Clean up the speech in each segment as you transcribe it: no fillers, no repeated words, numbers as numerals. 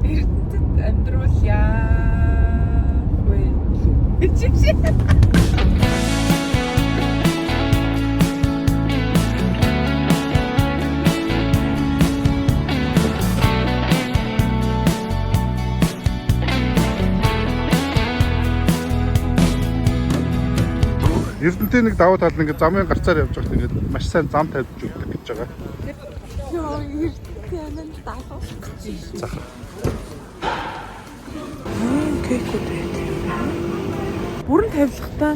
Эрдэнэтэд амьдрал яах вэ? Чи чи. Эрдэнтийн нэг давуу тал нь ингээд замын гарцаар явж байхад ингээд маш сайн зам тавьж өгдөг гэж байгаа. Йоо, Эрдэнэт амин далуулах гэж байна. Захар. Кейкүүд байдаг юм байна. Бүрэн тавилгатай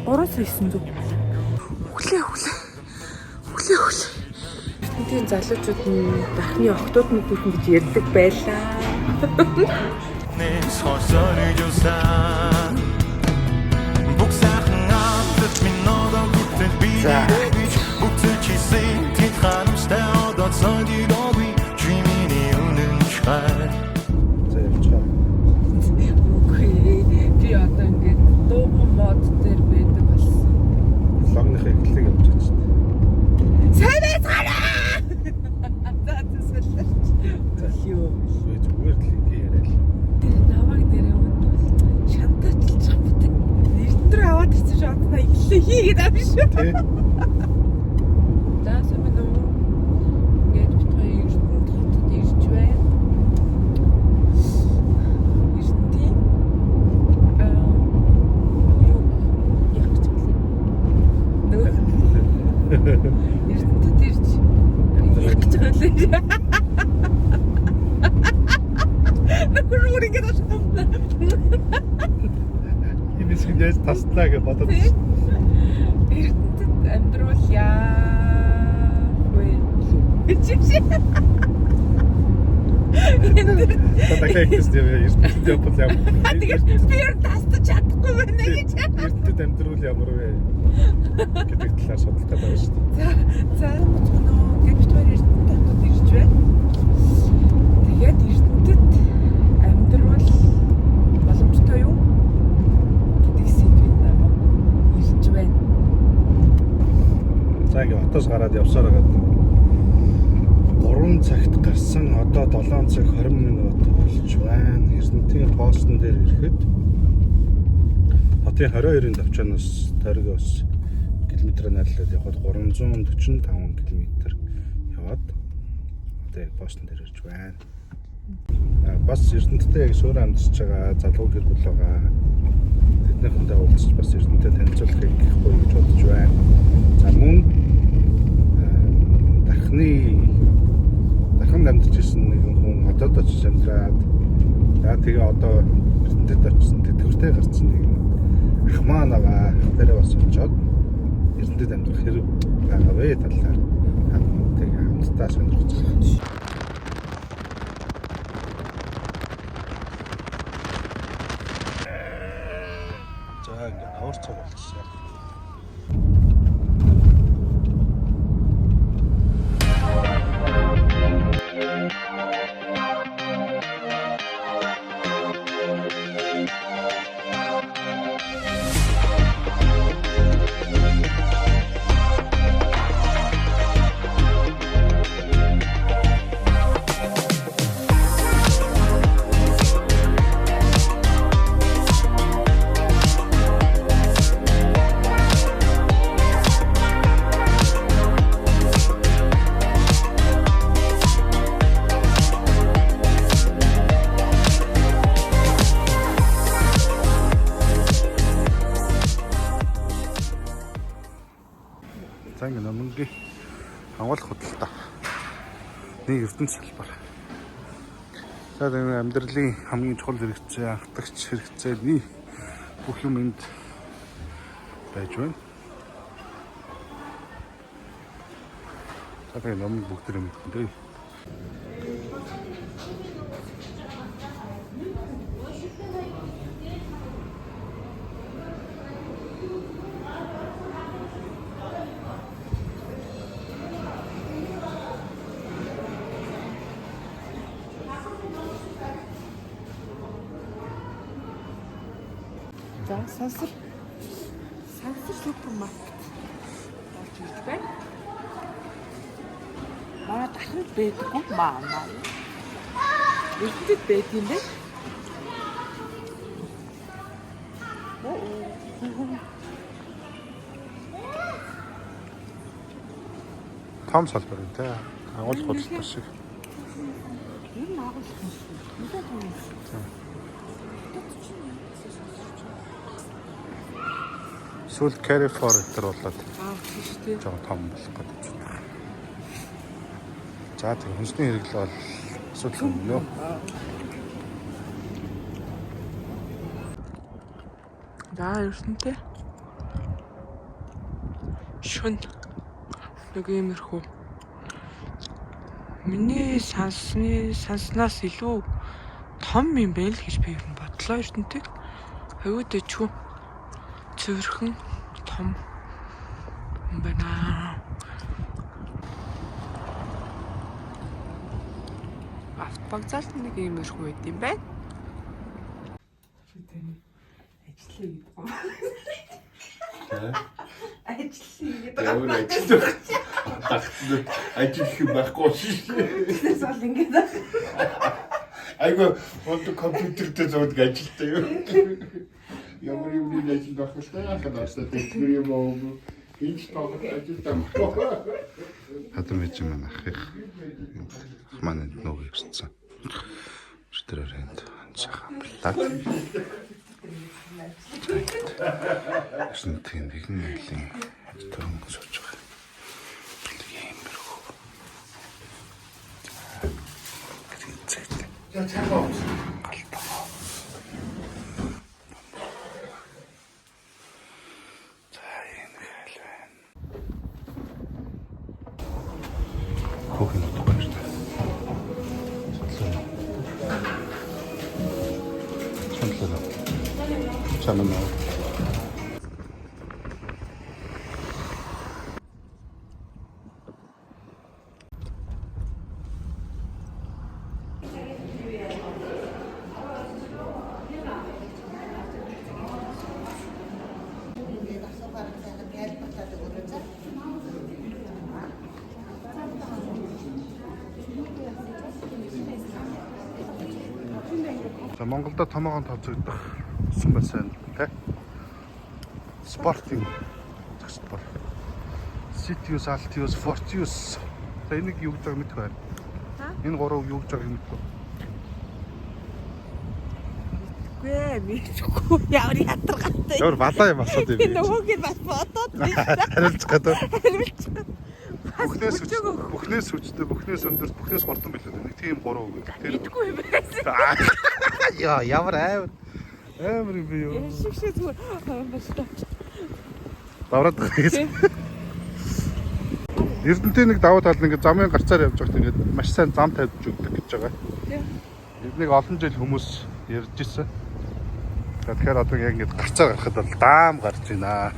3 сая 900. Хүлээ хүлээ. Хүлээ хүлээ. Эрдэнэтийн залуучууд нь дахны охтууд нь хүрхэн гэж ярьдаг байлаа. За. За явж байгаа. Үгүй би одоо ингээд дууган мод дээр байдаг болсон. Логныхаа эхлэлийг явж байгаа шүү дээ. Сайн байцгаана. За тэсэлж. Юу. Үгүй зүгээр л ингэ яриа л. Тэр намайг нэрээ өндөл шантаачлж авдаг. Эрдэнэ рүү аваад ирсэн шат та эхлээ хийгээд авна шүү. Тэ? За сайн байна уу? Ингээд бит хоёр Эрдэнэт хотод ирж байна. Эрдэнтийн юу яах гэж билээ? Нөгөө Эрдэнэтэд ирж яах гэж билээ? Нөгөө өөр ингэж байна. Энэ хэсэг яаж таслаа гэж бодоод байна шүү дээ. Эрдэнэтэд амьдрал яах вэ? Чи чи. За дахиад ихсэн юм. Эрдэнэтэд явбал ямар. Тэгээд би ер нь тастаж чадахгүй байна гэж. Эрдэнэтэд амьдрал ямар вэ гэдэг талаар судлах гэдэг байна шүү дээ. За за мөцгөнөө гэж бид хоёр Эрдэнэт хотод ирж байна. Тэгээд Эрдэнэтэд амьдрал боломжтой юу гэдэг сэдвийн дагуу ирж байна. За ингээ хотоос гараад явсаар байгаад 3 цагт гарсан, одоо 7 цаг 20 минут болж байна. Эрдэнэтийн постн дээр ирэхэд хотын 22-ын товчоноос Тойргоос километрээр найрлаад явхад 345 км яваад одоо яг постн дээр ирж байна. А, бас Эрдэнэттэй яг суурь амьдарч байгаа залуу гэр бүл байгаа. Тэднийхэнтэй уулзч бас Эрдэнэтэй танилцуулахыг гоё гэж бодож байна. За мөн дархны дарханд амьдарч ирсэн нэгэн хүн хотод очиж амьдраад, за тэгээ одоо Эрдэнэтэд очисон тэтгэвртэй гарсан нэгэн ах маань байгаа. Ах дээрээ бас очиод Эрдэнэтэд амьдрах хэрэг байгаа вэ талаар та бүхэнтэйгээ хамтдаа сонирхож байгаа. За ингээд хавар цаг болчихсон. За ингэ номонгийн агуулах худалдаа. Нэг ертөнц салбар. За тэгээ амьдралын хамгийн чухал хэрэгцээ, анхдагч хэрэгцээний бүх юм энд байж байна. За тэгээ номон бүгд юм дээ. За сансар сансар супермаркет орж ирж байна. Манай дархан Саяхан байдаггүй маа маа. Эрдэнэтэд байд юм бэ? Том салбар юм те. Агуулх худалдаа шиг. Ер нь агуулх юм шиг. Нэлээд том юм шиг. Сүүл Carrefour энэ болоод Аа, тийм шүү дээ. жоохон том болох гэдэг. За тэг хүнсний хэрэглээ бол асуудал юм юу? За, Эрдэнэтэй. Шүн. Нэг иймэрхүү. Миний санссны санснаас илүү том юм бэ л гэж би ер нь бодлоо Эрдэнэтэй. Аюу дэжгүй. Цэвэрхэн том юм байна. Автовокзалд нэг иймэрхүү байд юм байна. Ажлаа гэдэг. Ажлаа Ямар ажил вэ? Тагтсан ажил их юм байхгүй шээ. гэдэг. Бол ингээд Айгүй бонд компьютер дээр зөөдөг ажилтай юу? Ямар юм нэг ажил байх вэ? Яах нь асаа тэтгэр юм уу? Энэ ч тоглох ажил байхгүй. Хадам ээж маань ах их ах маань энд нүг ирсэн. Өчтөр энд сайхан амрлаа. Эрдэнэтийн нэгэн айлын төрөн сууж байгаа. Нэг иймэрхүү. Гэрээ За цагаа. галтгаа. За энэ хайл байна. Хүүхэн утгагүй шүү дээ. Саналаа. Саналаа. Чамнаа. Ингээд асуухаар сайхан тайлбарлаад өгөөрэй за. За Монголда томоогон тооцогдох усан бассейн тий. Спортын зочдбор. Citius, Altius, Fortius. За энийг юу гэж байгааг мэдэх байна. Энэ гурав юу гэж байгааг мэдэх. Үгүй ээ, мэдгүй. Ямар ядаргаатай. Ямар балаа юм асууд юм Би бэ? нөгөөг нь бас бодоод байна. Хариулчих гэдэг. Хариулчих. Бүхнээс хүч, бүхнээс хүчтэй, бүхнээс өндөр, бүхнээс хурдан билүү. Нэг тийм гурав үг. Тэр. Мэдгүй юм байсан. Яа, ямар амар амар юм бэ юу? Шиг шиг зүгээр юм байна та. Давраад байгаа гэсэн. Эрдэнтийн нэг давуу тал нь ингээд замын гарцаар явж байхад ингээд маш сайн зам тавьж өгдөг гэж байгаа. Тийм. Эднийг олон жил хүмүүс ярьж ирсэн. За тэгэхээр одоо яг ингээд гарцаар гарахад бол даам гарч байна.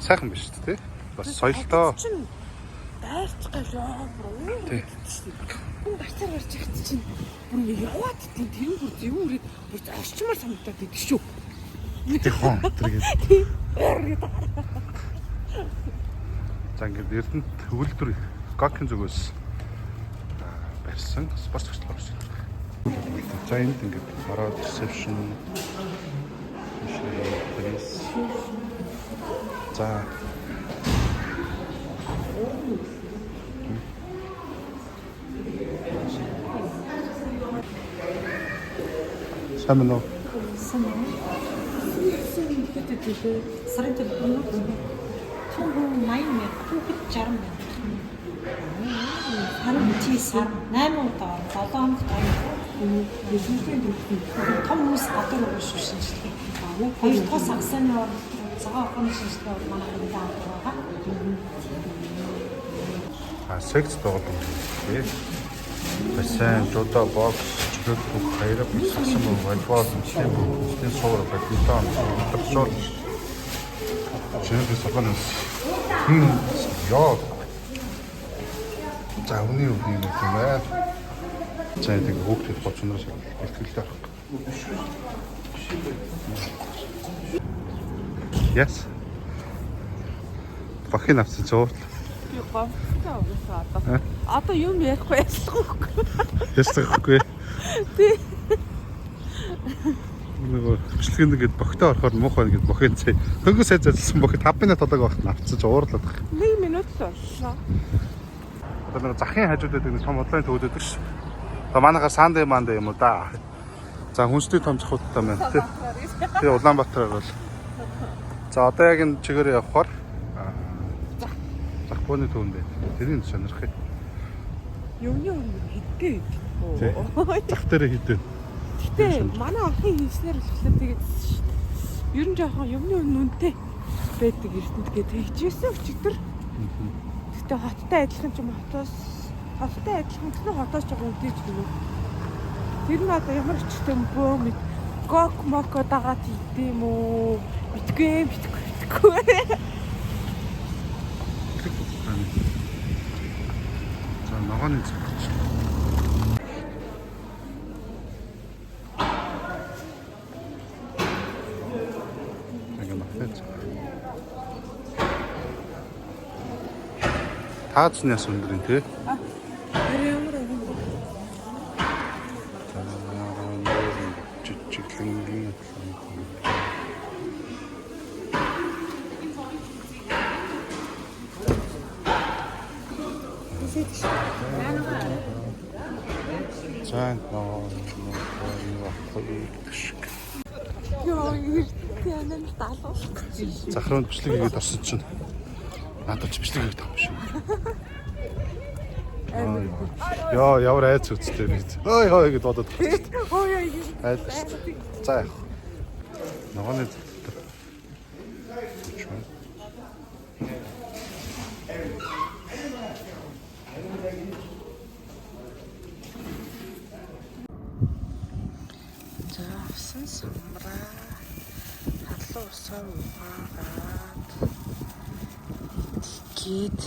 Сайхан биш үү те? Бас соёлтой. Чин дайрч гал ёо бүр. Тий. Хүн гарцаар гарч ирэх чинь бүр ингэ яваад тийм тэр нь бүр зөв үрээд бүр орчмоор санагдаад идэв шүү. Тэг хон тэр гээд. За ингээд Эрдэнэт төгөлдөр Гокийн зүгээс барьсан спорт хөтөлбөр шиг. За энд ингээд ороод ресепшн пресс. За Сайн байна уу? Сарын төлбөр нь 180 мянга, хүүхэд 60 мянга. Сар чи сар 8 удаа орно, 7 хоногт хоёр. Том хүмүүс гадуур өгөх шүү шинжилгээ. Хоёр дахь сагсааны оролт, цагаан ухааны шинжилгээ бол манай хэвлэл авдаг байгаа. А секц тоглоом тий. Бассейн, жудо, бокс, чөлөөт бүх хоёроо сагсан бүх волейбол, үндэсний бүх үндэсний суур, бадминтон, удирдшуул. Чөлөөт сургаал. Хин ёо. За үний үг юм юм байна. За нэг хүүхдүүд гоцноос бэлтгэлтэй авах. Yes. Бахин авсан ч уурлаа. Би гомцтой угаасаа одоо. Одоо юм ярихгүй ялахгүй. Ялцгаахгүй. Тий. Нөгөө бичлэгэнд ингээд богтой орохоор муухай ингээд бохын цай. Хөнгө сая зэлсэн бохи 5 минут тодог багт навцсан чи уурлаад байх. 1 минут л боллоо. Одоо нэг захын хажууд байдаг нэг том худлын төвд байдаг ш. Одоо манайхаар сандэ мандэ юм уу да. За хүнсний том захуудтай байна тий. Тэгээ Улаанбаатараар бол. За одоо яг энэ чигээр явхаар зах бууны төвөнд байна. Тэрийг сонирхъя. Юмны өмнө хэдтэй Тий. байдаг. Зах дээр хэдэн. Гэтэ манай ахын хийснээр болохоор тэгээд шүү дээ. Ер нь жоохон юмны үнэ үнэтэй байдаг Эрдэнэт гэдэг хичээсэн өчигдөр. Гэтэ хоттой адилхан ч юм хотоос хоттой адилхан гэсэн хотоос жоохон үнэтэй ч гэнэ. Тэр нь одоо ямар өчтэй бөө мэд гок моко дагаад хийдэм үү? Битгүй битгүй битгүй. За ногооны зах гэж. Ингээ махтай зах. Тааз нь яс өндөр юм тий. Тэр ямар юм бэ? За жижиглэнгийн За ноо ноо шиг. Йоо, Эрдэнэт анаа далуулах. Зах руу бичлэг хийгээд орсон чинь надад ч бичлэг хийгээд байгаа юм шиг. Йоо, ямар айц үстэй би. Ой хой гэд бодоод байна. Ой ой. Айлаа шүү дээ. За яах. Ногооны зах дотор. Сууч байна. За авсан самраа халуун усаар угаагаад гээд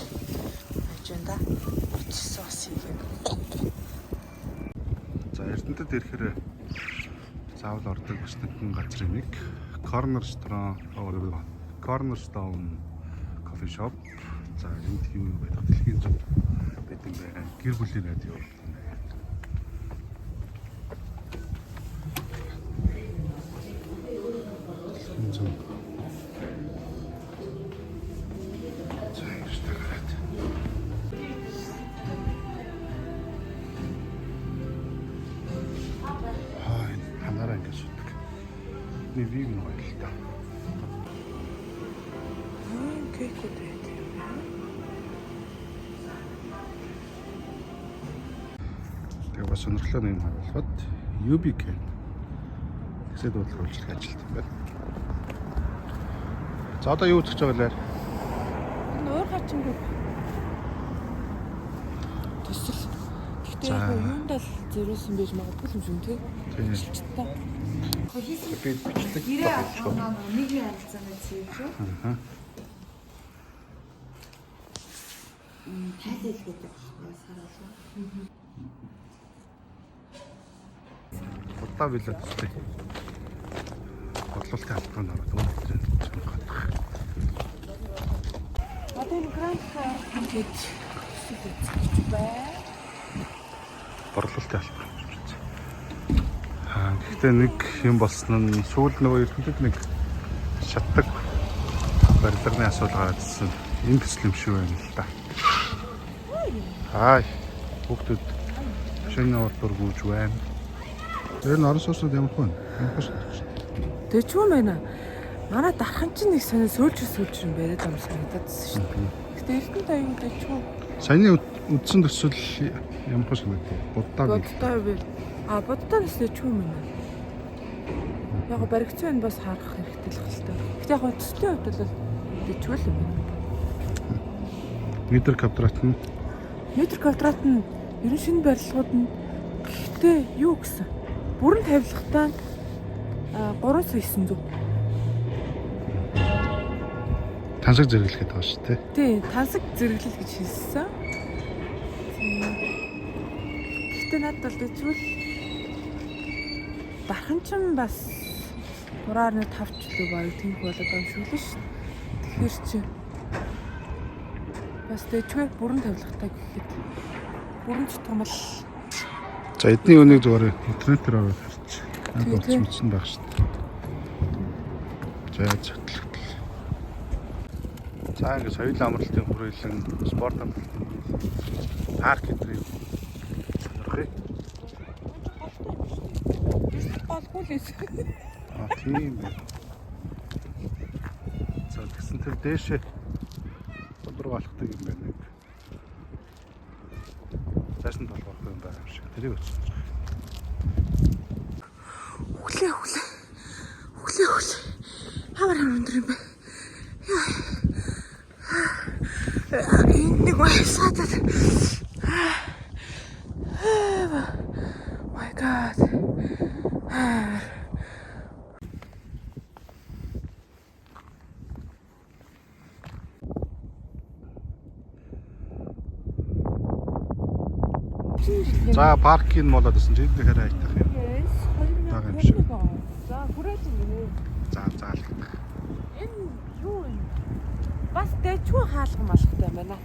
байж энэ да очсон ус хийгээд. За Эрдэнэтэд ирэхээр заавал ордог бас нэгэн газрын нэг Cornerstone Cornerstone Coffee Shop. За энд юу юу байдаг дэлхийн зүг байдаг юм байна. Гэр бүлийн радио байдаг юм байна. Дэлхийн зүг. За ингэж тагараад. Аа энэ ханаараа ингэж судаг. Нэг вив нэг гоё л та. Аа кейкүүд байдаг юм байна. Тэгээ бас сонирхолтой нэг юм харуулхад UBK тэгсээ дуудлага үйлчлэх ажилт юм байна. За одоо юу үзэж байгаа лээ? Энэ уур хачингүй төсөл. Гэхдээ За. яг нь юунд л зориулсан байж магадгүй юм шиг тий. Тийм. Ажилчтай. Би бичлэг Гэрээ алхам нийгмийн харилцааны цэв шүү. Аа. Тайл хэлгээд байгаа сар болгоо. Удаа билээ төстэй. Бодлуулалтын албанд ороод өндөр сонирхох. Одоо энэ гранд гэж төсөл үзэх гэж байна. Борлуулалтын албан гэж үзсэн. Аа гэхдээ нэг юм болсон нь сүүл нөгөө Эрдэнэтэд нэг шатдаг барилгын асуудал гараад ирсэн. Энэ төсөл юм шиг байна л да. Аа хүүхдүүд шинэ урдуур гүйж байна. Тэр нь орон сууцнууд ямар хүн? Ямар санагдаж байна? Тэг ч юм байна. Манай дархан чинь нэг сонио сөүлж сөүлж юм яриад байгаа юм санагдаад байсан шүү дээ. Гэтэ Эрдэнэт аюу дэжгүй. Саяны үдсэн төсөл ямар хүн санагдав? Буддаа бил. Бодтой би. А бодтой бас дэжгүй юм байна. Яг го баригдсан энэ бас харах хэрэгтэй л хэл та. Гэтэ яг го төслийн хувьд бол дэжгүй л юм байна. Метр квадрат нь Метр квадрат нь ер нь шинэ барилгууд нь гэхдээ юу гэсэн? Бүрэн тавилгатай нь 3900. тансаг зэрэглэх гэдэг байгаа шүү дээ. Тий, тансаг зэрэглэл гэж хэлсэн. Тийм. Гэхдээ надад бол дэжүүл дархан ч бас 3.5 ч лүү баг тийм болоод байгаа юм шиг л шүү. Тэгэхээр чи Бас дэжгүй бүрэн тавилгатай гэхэд бүрэн чутгамал. За эдний үнийг зүгээр интернетээр ороод харч. Тий, Аль тий. болчих мэдсэн байх шүү дээ. За зөвтлөгтөл. За ингээд соёл амралтын хүрээлэн, спорт амралтын хүрээлэн, парк эдрийг сонирхъя. Голгүй л эс. А тийм ээ. За тэгсэн тэр дээшээ өдөр алхдаг юм байна нэг. Цааш нь толгойрох юм байгаа юм шиг. Тэрийг очиж. Хүлээ хүлээ. Хүлээ хүлээ. Хавар хавар өндөр юм бэ. Яа. Энд нэг баясаад. My God. За паркийг молоод байсан чинь энд хэрэг айтах юм. Yes, Байгаа юм шиг. За, хүрээлэн гинэ. За заалгах. Энэ юу юм? Бас дэжгүй хаалга малхтай байна.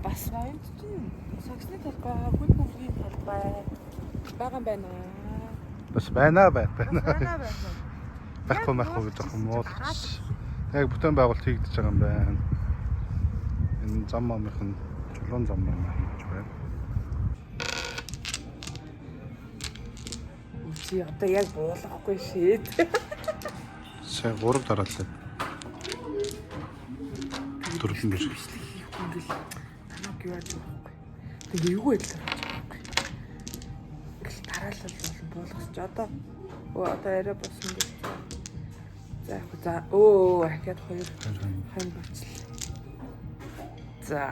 Бас энд чинь саксны талбай, хүн хөвгийн талбай байгаа юм байна. Бас байна байна. Байна. Байна байна. Байхгүй байхгүй гэж жоохон муулах. Яг бүтэн байгуулалт хийгдэж байгаа юм байна. Энэ зам амынх нь чулуун зам ам хийж байна. Чи одоо яг буулгахгүй шээд. Сая 3 дараалал. Дөрвөн бэр. Бичлэг хийхгүй ингээл намайг юу яаж байхгүй. Тэгээ эвгүй байдлаар болж байгаа байхгүй. Ингээл дараалал болон буулгах чи одоо өө одоо арай болсон гэж. За яг хөө, за өө ахиад хоёр хань болчихлоо. За.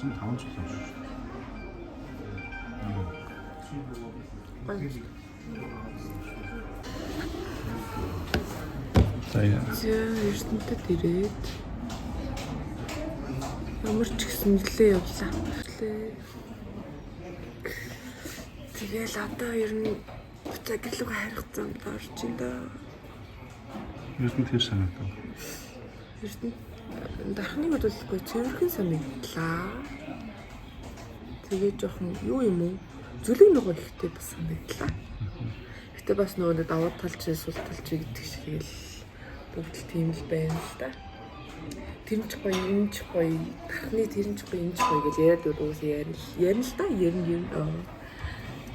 Чин таван чулуун шүү. Гоё. За яа. За Эрдэнэтэд ирээд ямар ч гэсэн нэлээ явлаа. Нэлээ. Тэгэл одоо ер нь буцаа гэрлүүг харих замд орж ин доо. Эрдэнэт хэр санагдав. Эрдэнэт дархныг бодволгүй цэвэрхэн санагдлаа. Тэгээ жоохон юу юм уу? Зүлэг нөгөө ихтэй бас санагдлаа. Гэтэ бас нөгөө нэг давуу тал чи сул тал чи гэдэг шиг л бүгд л тийм л байна л да. Тэр нь ч гоё, энэ ч гоё, дархны тэр нь ч гоё, энэ ч гоё гэж яриад байвал угсаа ярина л ярина л да, ярина ярина.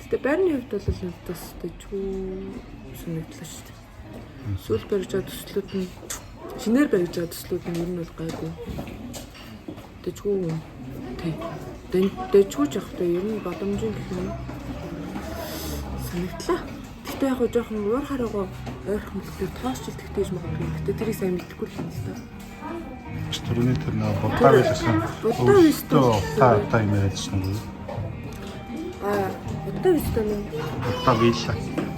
Гэтэ байрны хувьд бол надад бас дэжгүй санагдлаа шүү дээ. Сүүл барьж байгаа төслүүд нь шинээр барьж байгаа төслүүд нь ер нь бол гайгүй. Дэжгүй юм. Тий. Дэжгүй ч явах та ер нь боломжийн гэх юм санагдлаа. Гэтэ яг хөө жоохон уур хараагаа ойрхон болохоор тоосчилт тэгтэж магадгүй. Гэтэ тэрийг сайн мэдэхгүй л юм л та. Түрүүний тэр нэг будаа байлсан. Будаа байсан. Та та юм яриадсан уу? А будаа виста нүү? Будаа вилла.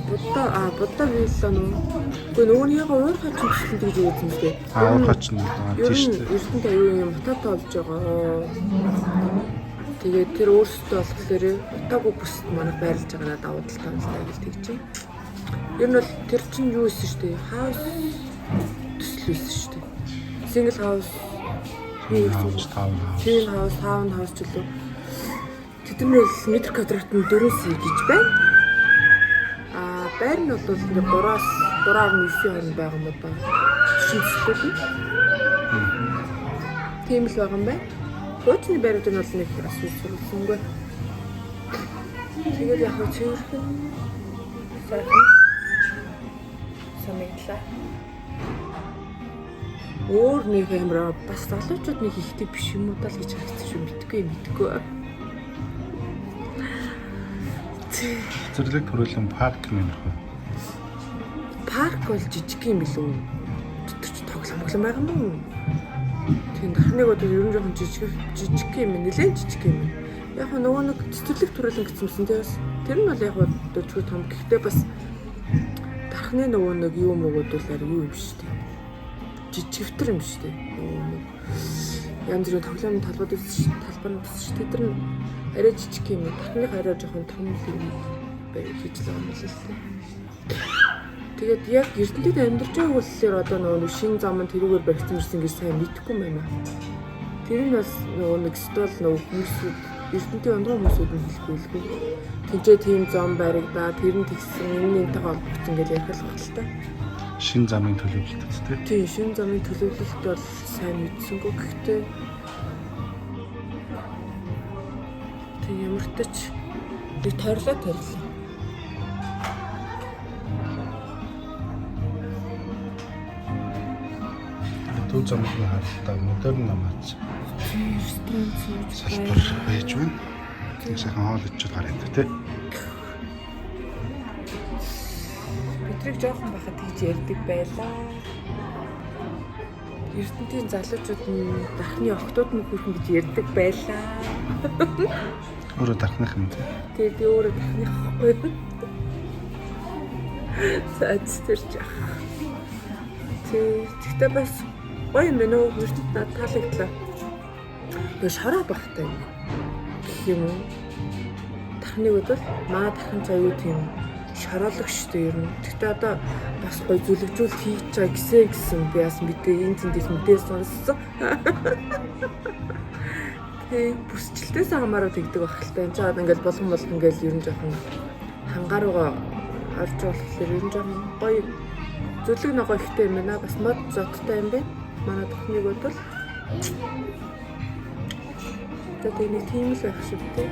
Будаа будаа вилла нүү? Гэхдээ нөгөө нь яг уур хаач төслөн тэгж өгсөн юм дээ. А уур хаач нь Ер тийм нь шүү дээ. Эрдэнэт аюу юм утаатай болж байгаа. Тэгээд тэр өөрсдөө болохоор утаагүй бүсэд манайх байрлаж байгаа надад давуу талтай юм л та гэж тэгж чинь. Ер нь бол тэр чинь юу исэн шүү дээ. Хаус төсөл байсан шүү дээ. Single house юу гэсэн House, town house. Twin house, town house ч үлээ. Тэд нар бол метр квадрат нь 4 сая гэж байна. А байр нь бол ингээ 3-аас 3.9 хооронд байгаа юм да. Шин төслүүд нь. Тийм л байгаа юм байна. Хуучны байрууд нь бол нэг асууж суралцсангүй. Тэгээд яг хөө цэвэрхэн сайхан санагдлаа. Өөр нэг амар бас залуучууд нэг ихтэй биш юм уу даа л гэж харагдсан шүү. Мэдгүй мэдгүй. Цэцэрлэг төрөлн парк нэмэх үү? Парк бол жижиг юм билүү? Дотор ч тоглоом байгаа юм уу? Тийм дархныг бодвол ер нь жоохон жижиг жижиг юм нэлээд жижиг юм. Яг нөгөө нэг цэцэрлэг төрөлн гэсэн юмсан тий бас. Тэр нь бол яг дөржгүй том. Гэхдээ бас дархны нөгөө нэг юу мөгөөд бол арай юу юм шүү дээ. Жижигвтер юм шүү дээ. Нөгөө нэг янз бүрийн тоглоомын талбайд үсэж талбар нь үсэж шүү дээ. Тэр нь арай жижиг юм. Дархных арай жоохон том л юм бай хийж л байгаа юм л л дээ. Тэгээд яг Эрдэнэтэд амьдарч байгааг болохоор одоо нөгөө нэг шин зам нь тэрүүгээр баригдсан мэрсэн гэж сайн мэдэхгүй юм байна. Тэр нь бас нөгөө нэг стол нөгөө хүмүүсүүд Эрдэнэтийн ундган хүмүүсүүд нь хэлэхгүй лгүй. Тинчээ тийм зам баригдаа, тэр нь тэгсэн, энэ энтэйгээ холбогдсон гэж ярих л багталтай. Шин замын төлөвлөлтөд тий. Тийм, шин замын төлөвлөлт бол сайн мэдсэнгүй гэхдээ тийм ямар ч тач нэг торлоо торлоо. Төв замын харалтаа модерн намаач Тийм, ресторан сууж салбар байж байна. Нэг сайхан хоол ичээд гараад тий. Бидрийг жоохон байхад тэгж ярьдаг байлаа. Эрдэнтийн залуучууд нь дахны охтууд нь хүрхэн гэж ярьдаг байлаа. Өөрөө дархных юм тий. Тэгээ би өөрөө дахных ахгүй. За тэр жах. Тэг тэгтээ бас гоё юм байна уу? Эрдэнэт надад таалагдлаа. Нөгөө шороо багтай юм. Гэх юм уу? Дахныг бодвол маа дахин ч аюу тийм шороолог шүү дээ ер нь. Тэгтээ одоо бас гоё зүлэгжүүлэлт хийж байгаа гисэ гэсэн би бас мэдээ энэ тэндээс мэдээ сонссон. Тэг бүсчлэлтээс хамаарал тэгдэг байх л та. Энэ ч одоо ингээл болгон болгон ингээл ер нь жоохон хангарууга орж болохоор ер нь жоохон гоё зүлэг ногоо ихтэй юм байна. Бас мод зодтой юм байна. Манай дахныг бодвол. Тэгээ нэг тийм л байх шиг тий.